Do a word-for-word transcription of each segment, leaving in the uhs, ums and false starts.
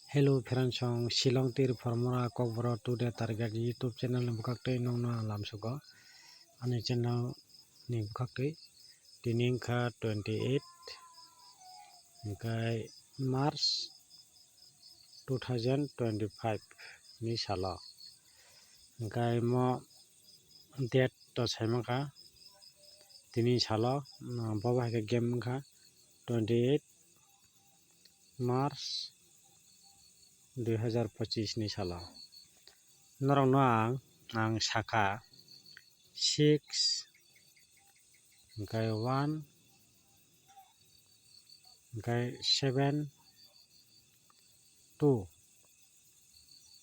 Hello friends, ang Shillong tir formora Kokborok today target YouTube channel ni bwkhak twi nokno lamsugo. Ani channel ni bwkhak twi tini wngkha twenty eight, hwnkhe March two thousand twenty five ni salo. Hwnkhe mo date to saimankha tini salo, bo bai khe game wngkha twenty eight March dui hazar pochis ni salo. Norokno ang, ang sakha six, hwnkhe one, hwnkhe seven, two.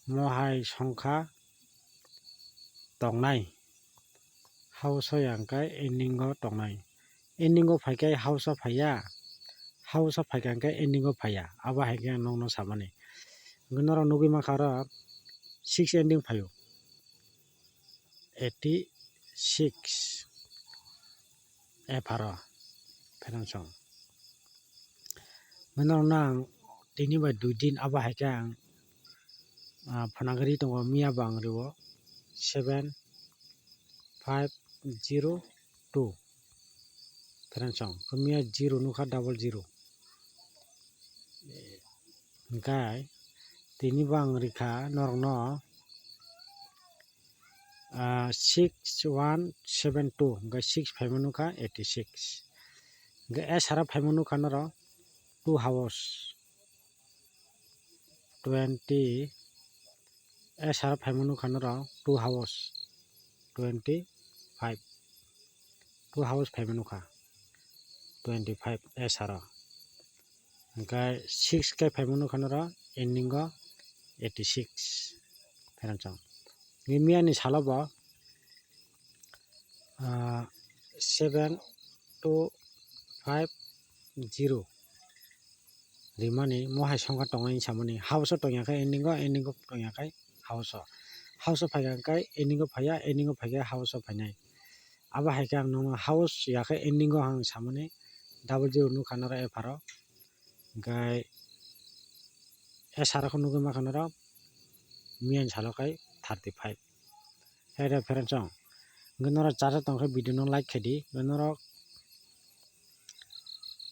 Mo hai songkha tongnai. House o ya hwnkhe ending o tongnai. Ending o phaikhe house o phaiya. House o phaikha hwnkhe ending o phaiya. Abo hai khe ang nokno samani. Hwnkhe norok nugwi mankha oro six ending phaio. Eighty six. Epharo friends song. Hwnkhe norokno ang tini bai dui din abo hai khe ang, ah, phunagwi tongo, miya bo ang rwo seven five zero two friends song. Miya zero nukha double zero. Hwnkhe tini bo ang rikha norokno, ah, six one seven two, hwnkhe six phaima nukha eighty six. Hwnkhe S R phaima nukha norok two house twenty, S R phaima nukha norok two house twenty five, two house phaima nukha twenty five S R o. Hwnkhe six khe phaima nukha norok ending o eighty six friends song. Hwnkhe miya ni salo bo, ah, seven two five zero rimani, mo hai songkha tongnai hinwi samani, house o tongya khe ending o, ending o tongya khe house o, house o phaikha hwnkhe ending o phaiya, ending o phaikhe house o phainai. Abo hai khe ang nono house ya khe ending o ang samani double zero nukha norok epharo. Hwnkhe S R khe nugwi mankha norok miya ni salo khai thirty five. Hai da friends song. Hwnkhe norok chacha tongkhe video no like khaidi. Hwnkhe norok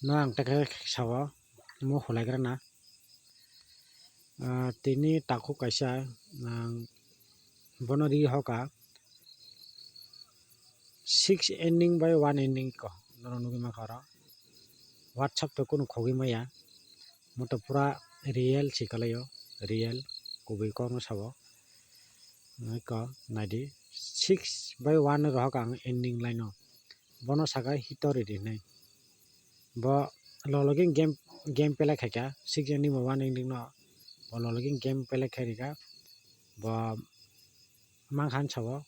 no ang tekhe sao mo hulaigrana. Ah, tini takhuk kaisa ang bono ri hoka six ending bai one ending ko norok nugwi mankha oro. WhatsApp to kunu khogwi maya, mo to pura real si kalaio, real kubui kokno sabo. Eko naidi six bai one rohok ang ending line o, bono saka hitori ri hinwi. Bo lologin game, game play khaikha six ending bai one ending no, bo lologin game play khai rikha. Bo mankha sabo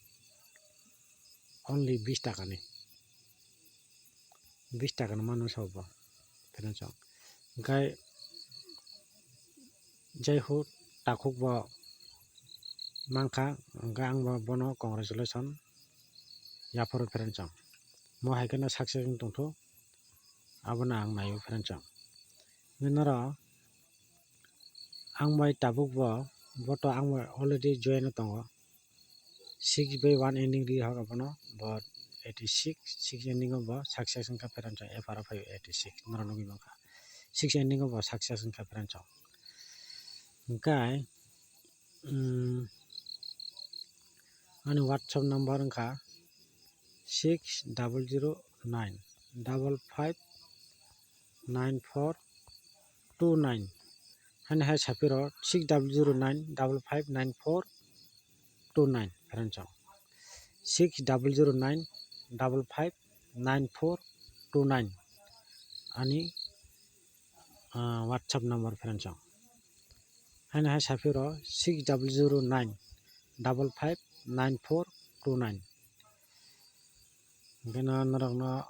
only bis taka ni, bis taka ni mano sabo friends song. Hwnkhe jai ho takhuk bo mankha, hwnkhe ang bo bono congratulation yapharo friends song. Mo hai kheno success wng tongtho, abono ang naio friends song. Hwnkhe norok ang bai tabuk bo, bo to ang bai already join o tongo. Six bai one ending ri hoka bono, bo eighty six, six ending o bo success wngkha friends song, F R o phai eighty six, norok nugwi mankha. Six ending o bo success wngkha friends song. Hwnkhe, um, ani WhatsApp number wngkha six double zero nine double five nine four two nine. Hani hai sapiro six double zero nine double five nine four two nine friends song. Six double zero nine double five nine four two nine ani, ah, WhatsApp number friends song. Hani hai sapiro six double zero nine double five nine four two nine. Hwnkhe no norokno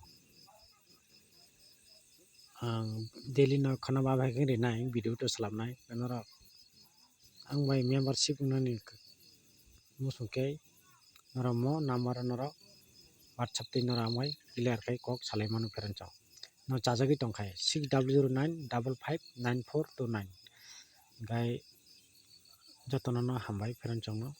ang daily no khana ba bai khe rinai video to swlamnai norok ang bai membership wngnani muchungkhe norok mo number o norok WhatsApp twi norok ang bai clear khe kok salai mano friends song. No chajagwi tongkha six double zero nine double five nine four two nine. Gai jotono no hambai friend chwngno.